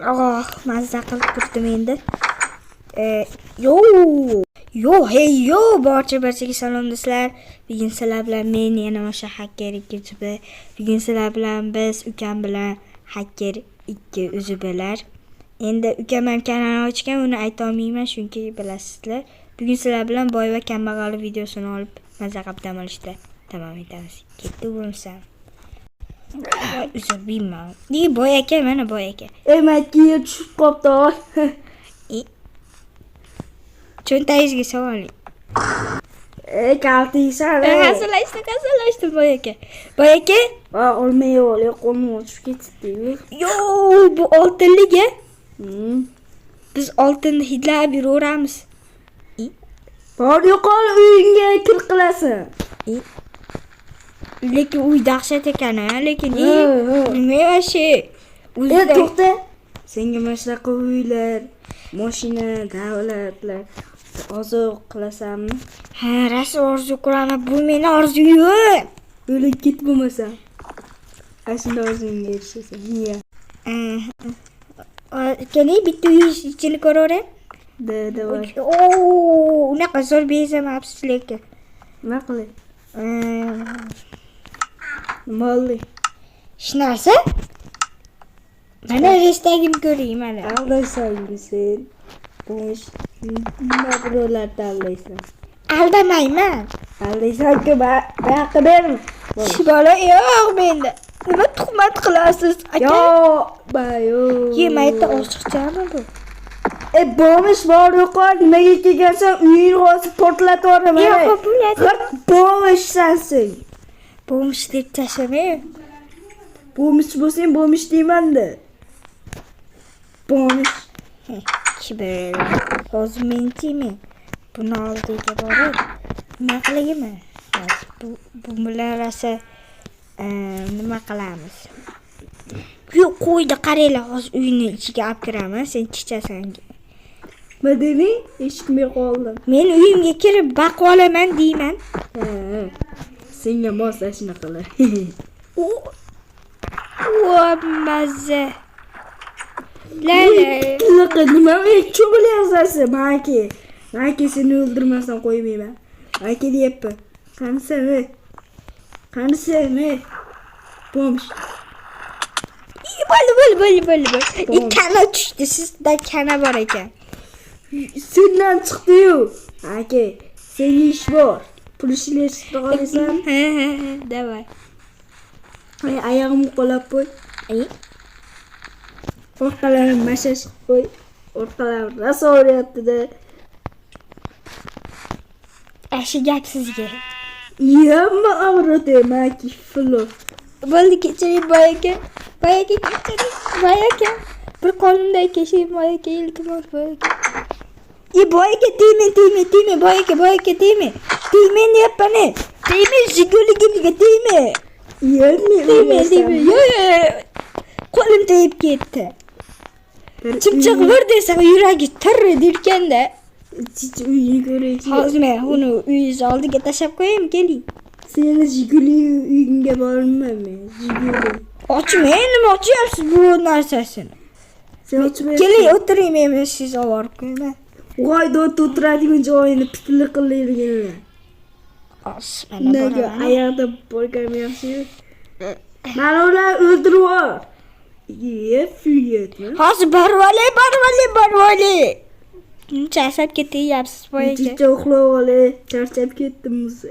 Oh, mazza qilib turdim endi. Yo, yo, hey yo, barcha barchaga salom do'stlar. Bugun sizlar bilan men yana o'sha Hacker 2 UZB. Bugun sizlar bilan biz ukam bilan Hacker 2 UZBlar. Endi ukam ham kanal ochgan, uni ayta olmayman, chunki bilasizlar. Bugun sizlar bilan boy va kambag'al videosini olib mazza qilib dam olishda davom etamiz. Ketdi bo'lmasam. Uzr, bilmayman. Nega boy aka, mana boy aka. Emakka tushib qolibdi. Cho'ntagingizga savoling. Ey, kaltiysan. Hazillashdim, hazillashdim boy aka. Boy aka, Va olmay yo'q, qo'lim tushib ketdi. yo, bu oltinlik a? Hmm. Biz oltinni hidlab yuraveramiz. Bor yo'qol uyingga kir qilasan. Lekin uy dahshat ekan, a, lekin Hı, hı. bilmayman shu. E, O'zida to'xta. Senga mana shunaqa uylar, mashina, davlatlar orzu qilasanmi? Ha, rosa orzu qilaman. Bu meni orzuyim. O'lib ket bo'lmasa. Ana shunda orzuyingga erishasan. Niya? Keling, bitta uy ichini ko'raveray. Da, давай. Oo, unaqa zo'r bezamabsiz lekin. Nima qilay? Nima oldi? Hech narsa. Mana restagimni ko'ring, mana. Aldaysan sen. Bu ish nima birovlarni aldaysan. Aldamayman. Aldaysan-ku, bu yoqqa ber. Hech bola yo'q menda. Nima tuhmat qilasiz, aka? Yo, bayo. Yemaydi oshiqchami bu? E, bomish bor yo'qol, nimaga kelgansan, uying hozir portlatib yuboraman. Yo'q, bo'ladi. G'irt bomishsan sen. Bo'lmish deb tashlamang. Bomish bo'lsang, bomish deyman-da. Bomish. Kibr. Hozir men deyman. Buni oldiga borib, nima qilaymi? Hozir bu bilan rosa nima qilamiz? Yo'q, qo'ydi, qaranglar, hozir uyni ichiga olib kiraman, sen chichasan. Nima deding? Eshitmay qoldim. Men uyimga kirib baqib olaman deyman. Ha, senga mos ana shunaqalar. O, o mazza. La la. Qanaqa nima cho'milyapsan sen? Maki. Maki seni o'ldirmasdan qo'ymayman. Maki deyapman. Qanisan, ey? Qanisan, ey? Bomish. Bo'ldi, bo'ldi, bo'ldi, bo'ldi, bo'ldi. Tamam. Kana tushdi, sizda kana bor ekan. Sendan chiqdi-yu. Aka, senga ish bor. Pul ishlashni xohlaysan? Ha, ha, ha, давай. Ay, oyog'imni qo'llab qo'y. Ay, Orqalarim massaj qilib qo'y. Orqalarim rosa og'riyapti-da. Shu gap sizga. Yamma og'riyapti, maki filo. Bo'ldi, kechiring boy aka. Boy aka, kechiring. Boy aka. Bir qo'limdan kechiring boy aka, iltimos boy aka. E boy aka, tegmang, tegmang, tegmang, boy aka, boy aka, tegmang. Tegmang deyapman, ey. Tegmang, Jiguligimga tegmang. Yamma Tegmang, tegmang. Yo'q, yo'q, yo'q. Qo'lim tegib ketdi. Chimchiq vur desa yuragi tir derkanda. Chichi uyini ko'raychi. Hozir men uni uyingiz oldiga tashlab qo'yaymi, keling. Seni Jiguli uyingga bormayman men. Jiguli. Ochmang, nima ochyapsiz bu narsasini? Sen ochib ber. Keling, o'tiring, men sizni olib borib qo'yaman. Voy, dod o'tiradigan joyini pitili qilaydiganlar. Os, mana Nega boraman. oyoqda borganim yaxshi. Mana ular o'ldirib yubor. Ye, fiyatmi? Hozir borib olay, borib olay, borib olay. Muncha asab ketyapsiz boy aka. Chicha uxlab olay, charchab ketdim o'zi.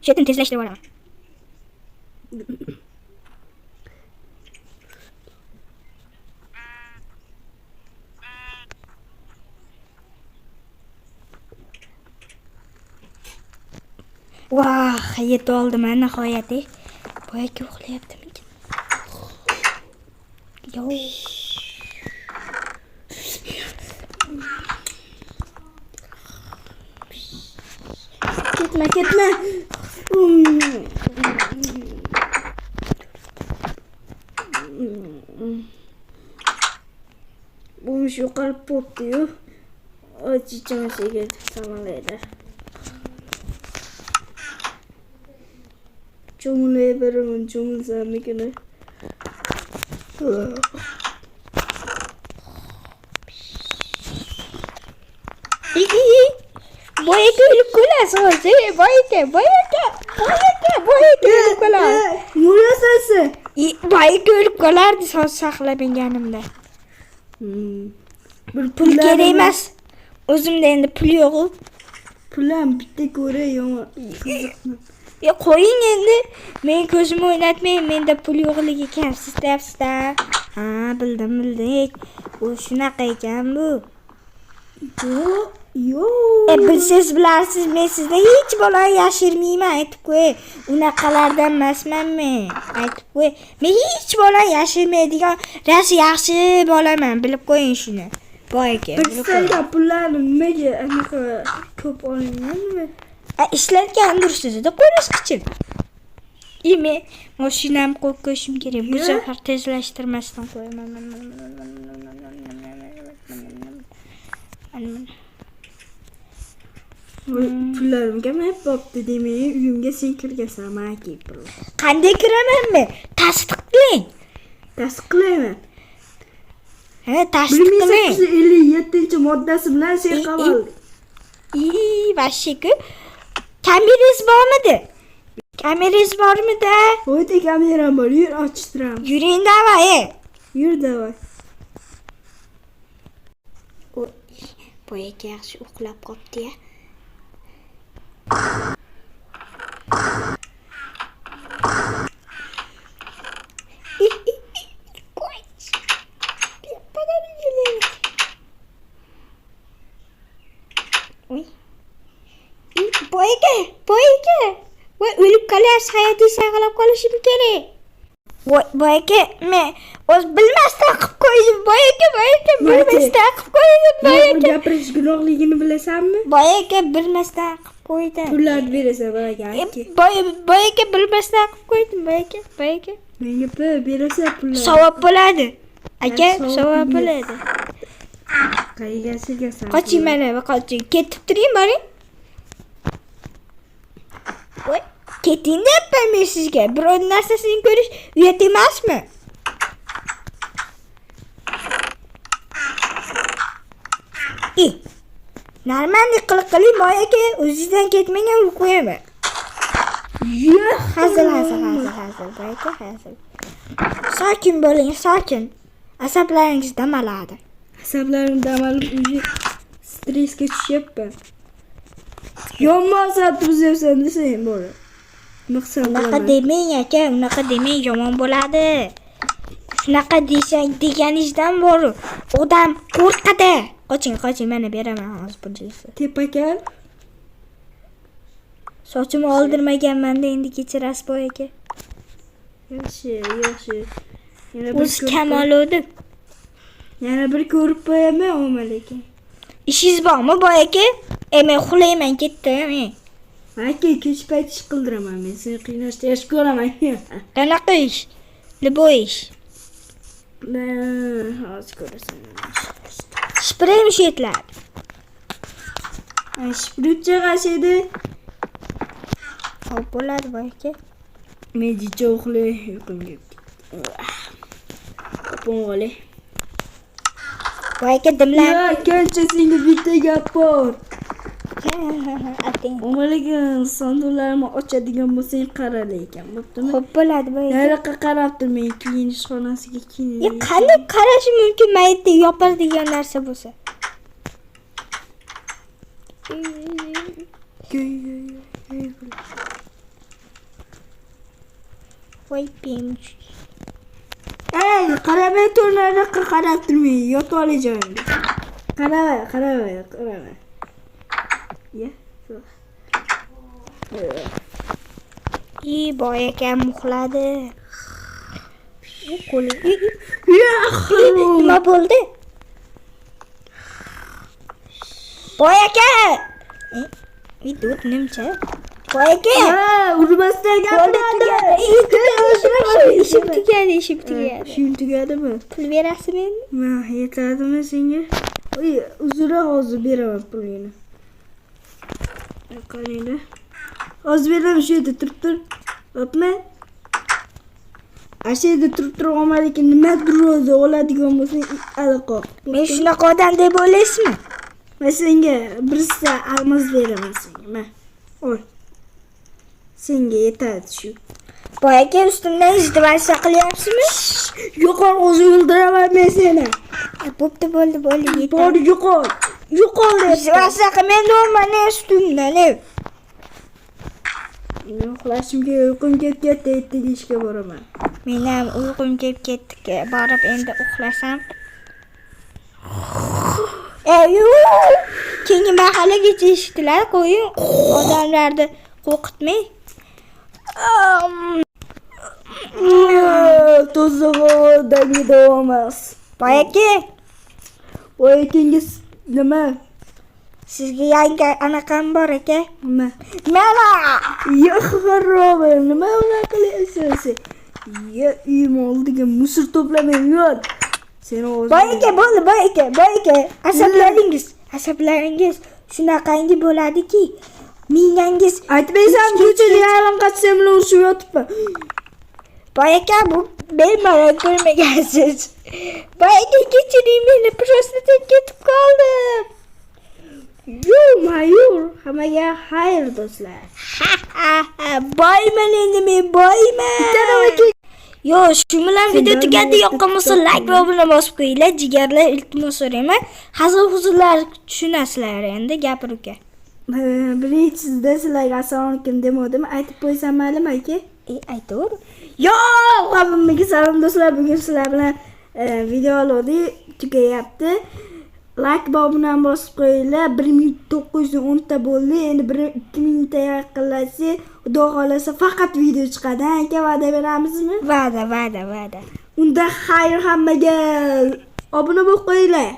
Shu yerdan tezlashtirib yuboraman. Vah, yetib oldim a nihoyat. Ey. Boy aka uxlayaptimikin? Yo'q. Ketma, ketma. Bu ish yo'qolib bo'pti-yu. Chichamiga samalaydi. Cho'milay beraman, cho'milsammikin? Boy aka o'lib qolasiz hozir. Boy aka, boy aka, boy aka, boy aka o'lib qolasiz. Nima sen? Boy aka o'lib qolardi soch saqlamaganimda. Bir Pul kerak emas. O'zimda endi pul yo'q. Pul ham bitta ko'ra yomon. Qiziqmi? Ya qo'ying endi. Men ko'zimni o'ynatmang. Menda pul yo'qligi ekan. Siz deyapsiz-da. Ha, bildim, bildim. U shunaqa ekan bu. Yo'q, yo'q. Bilsangiz bilarsiz, men sizdan hech bo'lani yashirmayman, aytib qo'y. Unaqalardan emasman men. Aytib qo'y. Men hech bo'lani yashirmaydigan, rosa yaxshi bolaman, bilib qo'ying shuni. Boy aka, Bir bilib qo'ying. salga pullarni nimaga anaqa ko'p olinganmi? Ishlatgan dursiz-da qo'lish qichib. Men mashinamni qo'yib qo'yishim kerak. Bu Ya. safar tezlashtirmasdan qo'yaman. Pullarim kamayib bo'pti demak, uyimga sen kirgansan, man kelib pul. Qanday kiraman men? Tasdiq qiling. Tasdiq qilayman. Ha, tasdiq qiling. 1857-moddasi bilan sen qamal. Вообще-ku. Kamerangiz bormidi? Kamerangiz bormidi? O'yda kameram bor, yur ochtiraman. Yuring давай. Yur давай. Boy aka yaxshi uxlab qopti-ya. Oy. Boy aka, boy aka. Voy, o'lib qolyapsiz, hayotingizni saqlab qolishim kerak. Voy, boy aka, men o'z bilmasdan qilib qo'ydim. Boy aka, boy aka, bilmasdan qilib qo'ydim, boy To'g'ri aka. gapirish gunohligini bilasanmi? Boy aka, bilmasdan qilib qo'ydim. Pullarni berasan boy aka. Boy aka, bilmasdan qilib qo'ydim, boy aka, boy aka. Menga pul berasan pullarni. Savob bo'ladi. Aka, savob savob bo'ladi. Qayerga silgasan? Qoching mana, qoching. Ketib turing, boring. Voy, keting deyapman men sizga. Biror narsasini ko'rish uyat emasmi? Normalniy qiliq qiling, boy aka, o'zingizdan ketmagan urib qo'yaman. Yo'q. Hazil, hazil, hazil, hazil, boy aka, hazil. Sokin bo'ling, sokin. Asablaringiz damaladi. Asablarim damalib уже stressga tushyapman. Yomon asab buzyapsan desang bo'ladi. Nima qilsam Unaqa bo'laman? demang aka, unaqa demang, yomon bo'ladi. Shunaqa desang deganingizdan bor odam qo'rqadi. Qoching, qoching, mana beraman hozir pulingizni. Tepakan. Sochimni oldirmaganman-da, endi kechirasiz boy aka. Yaxshi, yaxshi. Yana bir O'zi ko'rib kamolodi. Yana bir ko'rib qo'yaman, omad lekin. Ishingiz bormi boy aka? Men uxlayman, ketdim. Aka, kech payt ish qildiraman men. Seni qiynashda yaxshi ko'raman. Qanaqa ish? Любой ish. Men hozir ko'rasan. Sprey mushetlar. Shpritcha qashidi. Xo'p bo'ladi boy aka. Men jicha uxlay, uyqum kelib ketdi. Qo'ng'oli. Boy aka dimlab. Ya, kelchi senga bitta gap bor. Ating. Omad lekin sanduqlarimni ochadigan bo'lsang qara lekin, bo'ptimi? Xo'p bo'ladi boy aka. Nariyoqqa qarab tur, men kiyinish xonasiga Ya kiyinish. qanday qarashi mumkin mayitda yopiladigan narsa bo'lsa? Voy pemch. Ey, qaramay tur, nariyoqqa qarab tur, men yotib olay joyimda. Qarama, qarama, qarama. Ya. Boy akam uxladi. U qo'li. Nima bo'ldi? Boy aka! Dud nimcha? Boy aka! Ha, urmasdan gapiradi. Ishim tugadi, ishim tugadi. Ishing tugadimi? Pul berasizmi endi? Ma, yetadimi senga? Oy, uzr, hozir beraman pulingni. Qaranglar. Hozir beraman, shu yerda turib tur. O'pma. Shu yerda turib tur, omad lekin nimadir o'zi oladigan bo'lsang, aloqa. Men shunaqa odam deb o'ylaysizmi? Men senga birsa алмаз beraman senga. Ma. Ol. Senga yetadi shu. Boy aka, ustimdan издеваться qilyapsizmi? Yo'qol, o'zim o'ldiraman men seni. E, bo'pti, bo'ldi, bo'ldi, Bor, yetadi. yo'qol. Yo'qol deyapti. Издеваться qilmang, deyapman ustimdan. Ey. Men uxlashim kerak, uyqum kelib ketdi, ertaga ishga boraman. Meni ham uyqum kelib ketdi. Borib endi uxlasam. Ey, keyingi mahallagacha eshitiladi, qo'ying. Odamlarni qo'rqitmang. Toza havodan emas. Boy aka, Boy akangiz nima? Sizga yangi anaqam bor aka. Nima? Mana. Ya xaroba, nima unaqa qilyapsan sen? Ya uyim oldiga мусор to'plamay yot. Seni o'zing. Boy aka, bo'ldi, boy aka, boy aka. Asablaringiz shunaqangi bo'ladiki, miyangiz Aytmaysan, ko'chada yarim qachon bilan urushib yotibman. Boy aka, bu bemalol ko'rmagansiz. Boy aka, kechiring meni, просто так ketib qoldim. Yo, mayor, hammaga xayr, do'stlar. Boyman endi men, boyman. Yo, shu bilan video tugadi. Yoqqan bo'lsa, like va obuna bosib qo'yinglar. Jigarlar, iltimos so'rayman. Hazil huzullar tushunasizlar endi, gapir, uka. Birinchisida sizlarga assalomu alaykum demovdim. Aytib qo'ysam maylimi, aka? E, aytaver. Yo, hammaga salom, do'stlar. Bugun sizlar bilan video oldik, tugayapti. Like va obuna bosib qo'yinglar. 1910 ta bo'ldi. Endi 2000 ta yaqinlashsa, Xudo xohlasa, faqat video chiqadi. Aka, va'da beramizmi? Va'da, va'da, va'da. Unda xayr hammaga. Obuna bo'lib qo'yinglar.